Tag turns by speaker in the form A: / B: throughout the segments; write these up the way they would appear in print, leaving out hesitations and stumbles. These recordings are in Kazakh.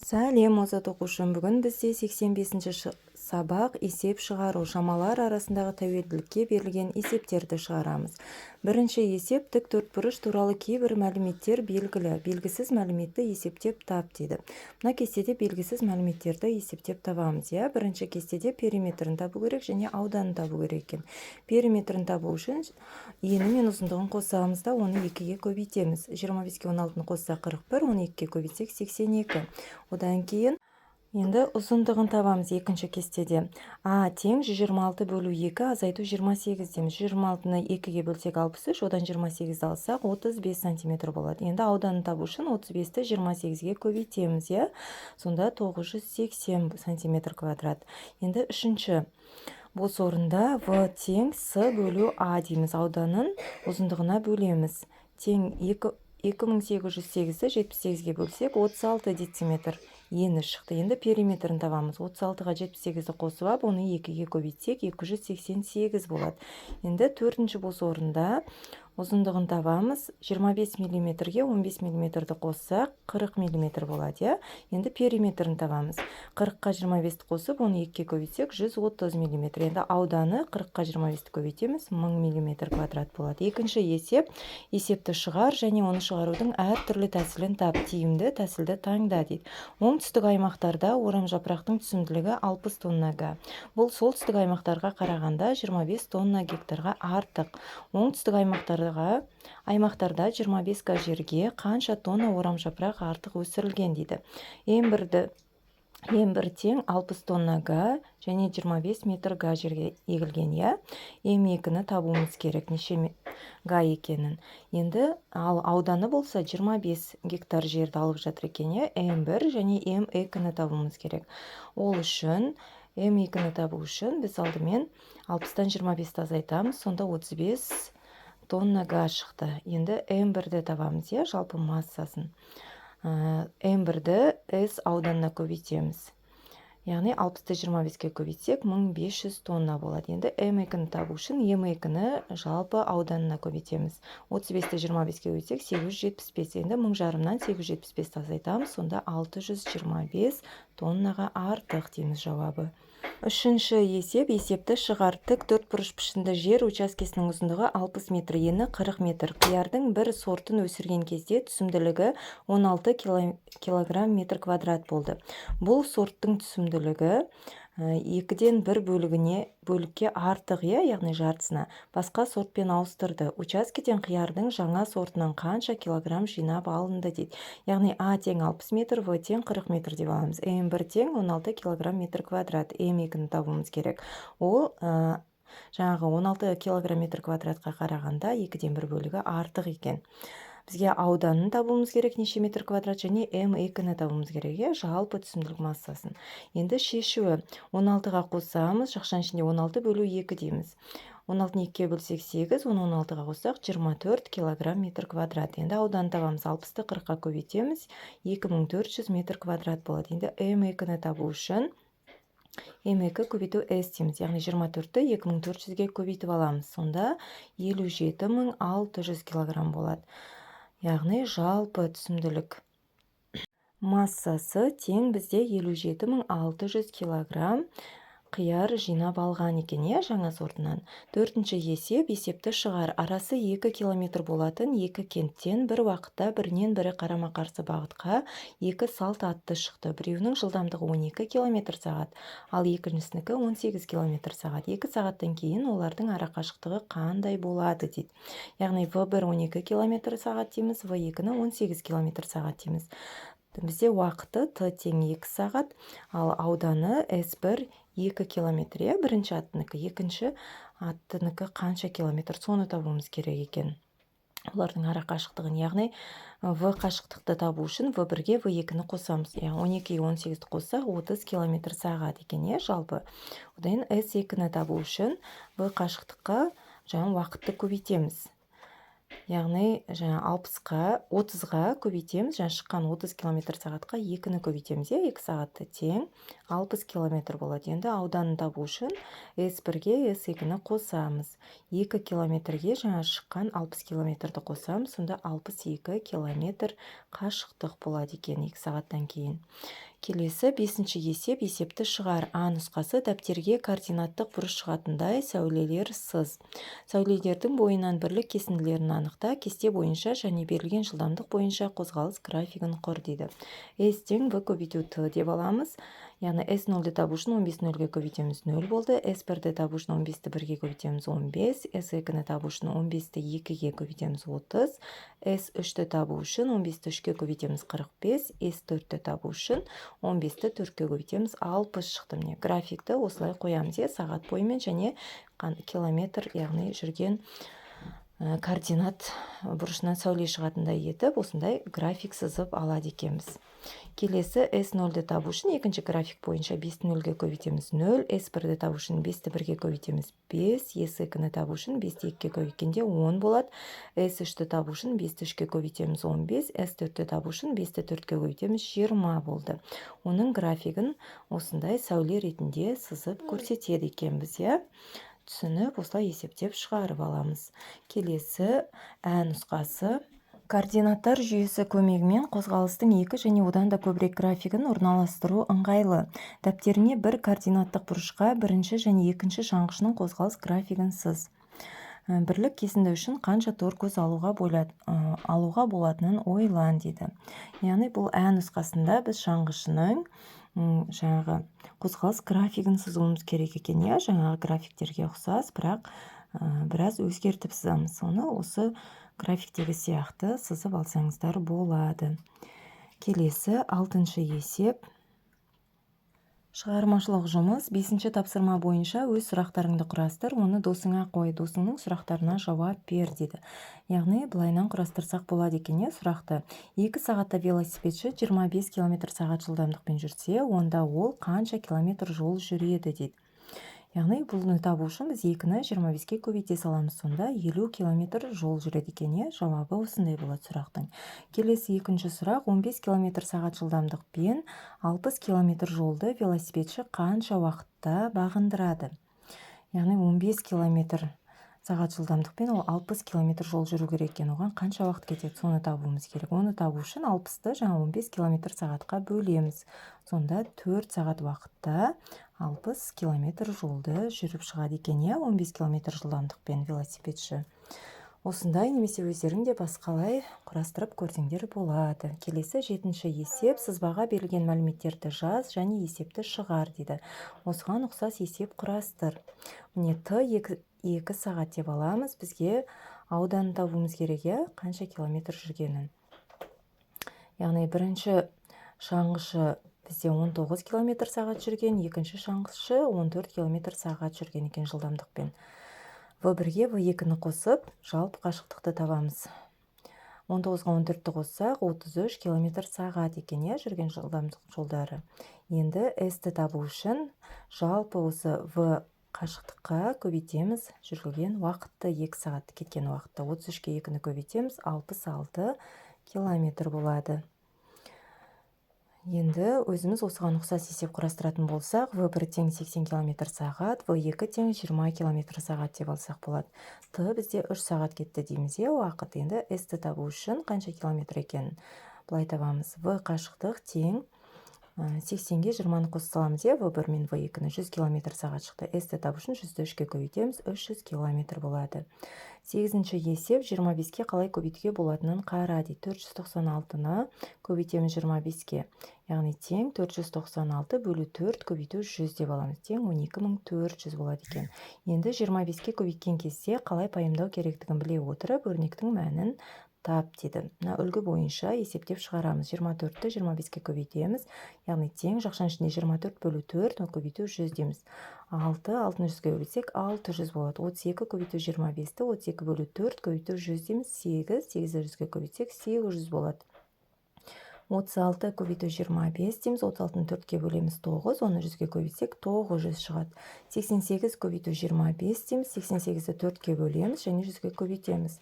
A: Сәлем, озат оқушым! Бүгін бізде 85-ші сабақ, «Есеп шығару. Шамалар арасындағы тәуелділікке берілген есептерді шығарамыз». Бірінші есеп: тік төртбұрыш туралы кейбір мәліметтер белгілі, белгісіз мәліметті есептеп тап дейді. Мына кестеде белгісіз мәліметтерді есептеп табамыз, иә. Бірінші кестеде периметрін табу керек және ауданын табу керек екен. Периметрін табу үшін ені мен ұзындығын қосамыз да, оны екіге көбейтеміз. 25-ке 16-ны қоссақ, 41, оны екіге көбейтсек, 82. Одан кейін енді ұзындығын табамыз. Екінші кестеде а тең 126 бөлу 2 азайту 28 дейміз. 126-ны екіге бөлсек, 63, одан 28-ді алсақ, 35 сантиметр болады. Енді ауданын табу үшін 35-ті 28-ге көбейтеміз, иә, сонда 980 сантиметр квадрат. Енді үшінші бос орында в тең с бөлу а дейміз. Ауданын ұзындығына бөлеміз. Тең 2, 2808-ді 78-ге бөлсек, 36 дециметр ені шықты. Енді периметрін табамыз. 36-ға 78-ді қосып алып, оны екіге көбейтсек, 288 болады. Енді төртінші бос орында ұзындығын табамыз. 25 миллиметрге 15 миллиметрді қоссақ, 40 миллиметр болады, иә. Енді периметрін табамыз. 40-қа 25-ті қосып, оны екіге көбейтсек, 130 миллиметр. Енді ауданы: 40-қа 25-ті көбейтеміз, 1000 миллиметр квадрат болады. Екінші есеп: есепті шығар және оны шығарудың әртүрлі тәсілін тап, тиімді тәсілді таңда дейді. Оңтүстік аймақтарда орамжапырақтың түсімділігі 60 тонна га. Бұл солтүстік аймақтарға қарағанда 25 тонна гектарға артық. Оңтүстік аймақтарда 25 га жерге қанша тонна орамжапырақ артық өсірілген дейді. М1-ді, М1 тең 60 тонна га және 25 метр га жерге егілген, иә. М2-ні табуымыз керек, неше га екенін. Енді ал ауданы болса, 25 гектар жерді алып жатыр екен, иә. М1 және М2-ні табуымыз керек. Ол үшін, М2-ні табу үшін, біз алдымен 60-тан 25-ті азайтамыз, сонда 35 тонна га шықты. Енді М1-ді табамыз, иә, жалпы массасын. М1-ді S ауданына көбейтеміз, яғни 60-ты 25-ке көбейтсек, 1500 тонна болады. Енді М2-ні табу үшін М2-ні жалпы ауданына көбейтеміз. 35-ті 25-ке көбейтсек, 875. Енді 1500-нан 875-ті азайтамыз, сонда 625 тоннаға артық дейміз жауабы. Үшінші есеп: есепті шығар. Тік төртбұрыш пішінді жер учаскесінің ұзындығы 60 метр, ені 40 метр. Қиярдың бір сортын өсірген кезде түсімділігі 16 килограмм метр квадрат болды. Бұл сорттың түсімділігі екіден бір бөлігіне бөлікке артық, иә, яғни жартысына. Басқа сортпен ауыстырды. Учаскеден қиярдың жаңа сортынан қанша килограмм жинап алынды дейді. Яғни а тең 60 метр, в тең 40 метр деп аламыз. М1 тең 16 килограмм метр квадрат. М2-ні табуымыз керек. Ол жаңағы 16 килограмм метр квадратқа қарағанда екіден бір бөлігі артық екен. Бізге ауданын табуымыз керек, неше метр квадрат, және М2-ні табуымыз керек, иә, жалпы түсімділік массасын. Енді шешуі: 16-ға қосамыз, жақшаның ішінде 16 бөлу 2 дейміз. 16-ны екіге бөлсек, 8, оны 16-ға қоссақ, 24 килограмм метр квадрат. Енді ауданын табамыз. 60-ты 40-қа көбейтеміз, 2400 метр квадрат болады. Енді М2-ні табу үшін М2 көбейту С дейміз, яғни 24-ті 2400-ге көбейтіп аламыз, сонда 57 600 килограмм болады. Яғни жалпы түсімділік массасы тең бізде 57 600 килограмм қияр жинап алған екен, иә, жаңа сортынан. Төртінші есеп: есепті шығар. Арасы 2 километр болатын екі кенттен бір уақытта бірінен бірі қарама-қарсы бағытқа екі салт атты шықты. Біреуінің жылдамдығы 12 километр сағат, ал екіншісінікі 18 километр сағат. 2 сағаттан кейін олардың арақашықтығы қандай болады дейді. Яғни в1 12 километр сағат дейміз, в2-ні 18 километр сағат дейміз. Бізде уақыты т тең 2 сағат, ал ауданы S1 2 километр, иә, бірінші аттынікі. Екінші аттынікі қанша километр, соны табуымыз керек екен, олардың ара қашықтығын. Яғни в қашықтықты табу үшін в бірге в екіні қосамыз, яғни 12-ге 18-ді қоссақ, 30 километр сағат екен, иә, жалпы. Одан кейін с екіні табу үшін в қашықтыққа жаңа уақытты көбейтеміз, яғни жаңа 60-қа, 30-ға көбейтеміз, жаңа шыққан 30 километр сағатқа екіні көбейтеміз, иә. 2 сағатты тең 60 километр болады. Енді ауданын табу үшін с бірге с екіні қосамыз. 2 километрге жаңа шыққан 60 километрді қосамыз, сонда 62 километр қашықтық болады екен 2 сағаттан кейін. Келесі бесінші есеп, есепті шығар. А нұсқасы: дәптерге координаттық бұрыш шығатындай сәулелер сыз. Сәулелердің бойынан бірлік кесінділерін анықта, кесте бойынша және берілген жылдамдық бойынша қозғалыс графигін құр дейді. S тең V көбейту Т деп аламыз. Яғни S нөлді табу үшін 15 нөлге көбейтеміз, 0 болды. S бірді табу үшін 15-ті бірге көбейтеміз, 15. S екіні табу үшін 15-ті екіге көбейтеміз, 30. S үшті табу үшін 15-ті үшке көбейтеміз, 45. S төртті табу үшін 15-ті төртке көбейтеміз, 60 шықты. Міне, графикті осылай қоямыз, иә, сағат бойымен және километр, яғни жүрген координат бұрышынан сәуле шығатындай етіп, осындай график сызып алады екенбіз. Келесі S нөлді табу үшін екінші график бойынша 5 нөлге көбейтеміз, 0. S бірді табу үшін 5-ті бірге көбейтеміз, 5. S екіні табу үшін 5-ті екіге көбейткенде 10 болады. S үшті табу үшін 5-ті үшке көбейтеміз, 15. S төртті табу үшін 5-ті төртке көбейтеміз, 20 болды. Оның графигін осындай сәуле ретінде сызып көрсетеді екенбіз, иә. Түсініп, осылай есептеп шығарып аламыз. Келесі ә нұсқасы: координаттар жүйесі көмегімен қозғалыстың екі және одан да көбірек графигін орналастыру ыңғайлы. Дәптеріңе бір координаттық бұрышқа бірінші және екінші шаңғышының қозғалыс графигін сыз. Бірлік кесінді үшін қанша тор көз алуға болатынын ойлан дейді. Яғни бұл ә нұсқасында біз шаңғышының жаңағы қозғалыс графигін сызуымыз керек екен, иә. Жаңағы графиктерге ұқсас, бірақ біраз өзгертіп сызамыз. Соны осы графиктегі сияқты сызып алсаңыздар болады. Келесі алтыншы есеп. Шығармашылық жұмыс. Бесінші тапсырма бойынша өз сұрақтарыңды құрастыр, оны досыңа қой, досыңның сұрақтарына жауап бер дейді. Яғни былайынан құрастырсақ болады екен, иә, сұрақты. 2 сағатта велосипедші 25 километр сағат жылдамдықпен жүрсе, онда ол қанша километр жол жүреді дейді. Яғни бұны табу үшін біз екіні 25-ке көбейте саламыз, сонда 50 километр жол жүреді екен, иә. Жауабы осындай болады сұрақтың. Келесі екінші сұрақ: 15 километр сағат жылдамдықпен 60 километр жолды велосипедші қанша уақытта бағындырады? Яғни 15 километр сағат жылдамдықпен ол 60 километр жол жүру керек екен. Оған қанша уақыт кетеді, соны табуымыз керек. Оны табу үшін 60-ты жаңа 15 километр сағатқа бөлеміз. Сонда 4 сағат уақытта 60 километр жолды жүріп шығады екен, иә, 15 километр жылдамдықпен велосипедші. Осындай немесе өздерің де басқалай құрастырып көрсеңдер болады. Келесі жетінші есеп: сызбаға берілген мәліметтерді жаз және есепті шығар дейді. Осыған ұқсас есеп құрастыр. Міне, т 2 сағат деп аламыз. Бізге ауданын табуымыз керек, иә, қанша километр жүргенін. Яғни бірінші шаңғышы бізде 19 километр сағат жүрген, екінші шаңғышы 14 километр сағат жүрген екен жылдамдықпен. В бірге в екіні қосып, жалпы қашықтықты табамыз. 19-ға 14-ті қоссақ, 33 километр сағат екен, иә, жүрген жылдамдық жолдары. Енді S-ті табу үшін жалпы осы в қашықтыққа көбейтеміз жүрілген уақытты, 2 сағат кеткен уақытты. 33-ке 2-ні көбейтеміз, 66 километр болады. Енді өзіміз осыған ұқсас есеп құрастыратын болсақ, в бір тең 80 километр сағат, в екі тең 20 километр сағат деп алсақ болады. Т бізде 3 сағат кетті дейміз, иә, уақыт. Енді S-ті табу үшін қанша километр екенін былай табамыз: в қашықтық тең 80-ге 20-ны қоса саламыз, иә, в бір мен в екіні, 100 километр сағат шықты. S-ті табу үшін 100-ді үшке көбейтеміз, 300 километр болады. Сегізінші есеп: 25-ке қалай көбейтуге болатынын қара дейді. 496-ны көбейтеміз 25-ке, яғни тең 496 бөлу 4 көбейту 100 деп аламыз, тең 12 400 болады екен. Енді 25-ке көбейткен кезде қалай пайымдау керектігін біле отырып, өрнектің мәнін тап дейді. Мына үлгі бойынша есептеп шығарамыз. 24-ті 25-ке көбейтеміз, яғни тең жақшаның ішінде 24 бөлу 4 көбейту 100 дейміз. 6, 6-ны 100-ге көбейтсек, 600 болады. 32 көбейту 25-ті 32 бөлу 4 көбейту 100 дейміз. 8, 8-ді 100-ге көбейтсек, 800 болады. 36 көбейту 25 дейміз. 36-ны 4-ке бөлеміз, 9, оны 100-ге көбейтсек, 900 шығады. 88 көбейту 25 дейміз. 88-ді 4-ке бөлеміз және 100-ге көбейтеміз.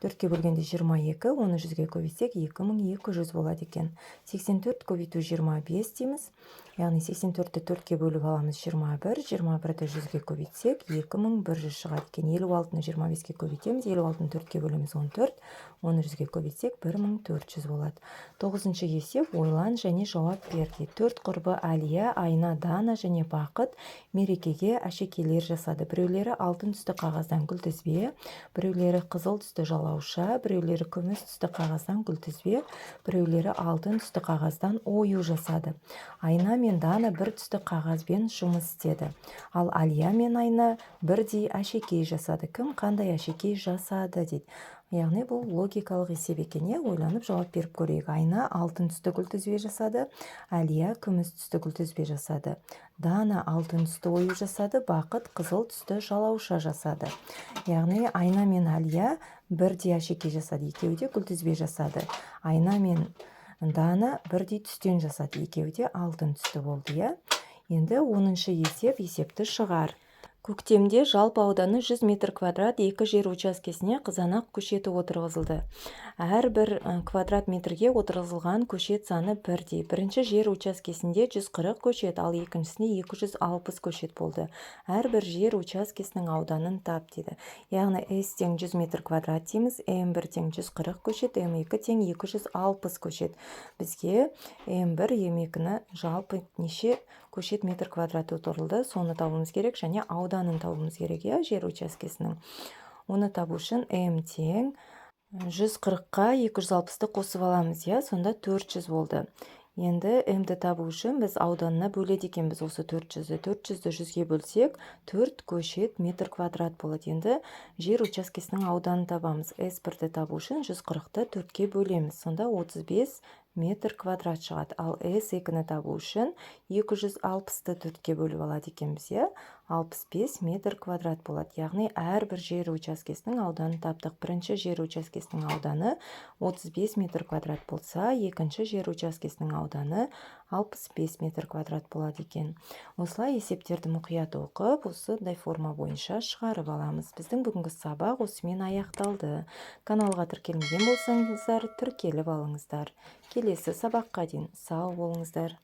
A: 4-ке бөлгенде 22, оны 100-ге көбейтсек, 2200 болады екен. 84 көбейту 25 дейміз. Яғни 84-ті 4-ке бөліп аламыз, 21. 21-ді 100-ге көбейтсек, 2100 шығады екен. 56-ны 25-ке көбейтеміз. 56-ны 4-ке бөлеміз, 14. Оны 100-ге көбейтсек, 1400 болады. Тоғызыншы есеп: ойлан және жауап бер дейді. Төрт құрбы Әлия, Айна, Дана және Бақыт мерекеге әшекейлер жасады. Біреулері алтын түсті қағаздан күлтізбе, біреулері қызыл түсті жалауша, біреулері күміс түсті қағаздан күлтізбе, біреулері алтын түсті қағаздан ою жасады. Айна мен Дана бір түсті қағазбен жұмыс істеді, ал Алия мен Айна бірдей әшекей жасады. Кім қандай әшекей жасады дейді. Яғни бұл логикалық есеп екен, иә. Ойланып жауап беріп көрейік. Айна алтын түсті күлтізбе жасады, Әлия күміс түсті күлтізбе жасады, Дана алтын түсті ою жасады, Бақыт қызыл түсті жалауша жасады. Яғни Айна мен Әлия бірдей әшекей жасады, екеуі де күлтізбе жасады. Айна мен Дана бірдей түстен жасады, екеуі де алтын түсті болды, иә. Енді 10-шы есеп: есепті шығар. Көктемде жалпы ауданы 100 метр квадрат екі жер учаскесіне қызанақ көшеті отырғызылды. Әрбір квадрат метрге отырғызылған көшет саны бірдей. Бірінші жер учаскесінде 140 көшет, ал екіншісінде 260 көшет болды. Әрбір жер учаскесінің ауданын тап дейді. Яғни S тең 100 метр квадрат дейміз, М1 тең 140 көшет, М2 тең 260 көшет. Бізге М1, М2-ні, жалпы неше көшет метр квадрат отырылды, соны табуымыз керек және ауданын табуымыз керек, иә, жер учаскесінің. Оны табу үшін М тең 140-қа 260-ты қосып аламыз, иә, сонда 400 болды. Енді М-ді табу үшін біз ауданына бөледі екенбіз осы 400-ді. 400-ді 100-ге бөлсек, 4 көшет метр квадрат болады. Енді жер учаскесінің ауданын табамыз. S1-ді табу үшін 140-ты 4-ке бөлеміз, сонда 35 метр квадрат шығады. Ал S2-ні табу үшін 260-ты 4-ке бөліп алады екенбіз, иә, 65 метр квадрат болады. Яғни әрбір жер учаскесінің ауданын таптық. Бірінші жер учаскесінің ауданы 35 метр квадрат болса, екінші жер учаскесінің ауданы 65 метр квадрат болады екен. Осылай есептерді мұқият оқып, осындай форма бойынша шығарып аламыз. Біздің бүгінгі сабақ осымен аяқталды. Каналға тіркелмеген болсаңыздар, тіркеліп алыңыздар. Келесі сабаққа дейін сау болыңыздар.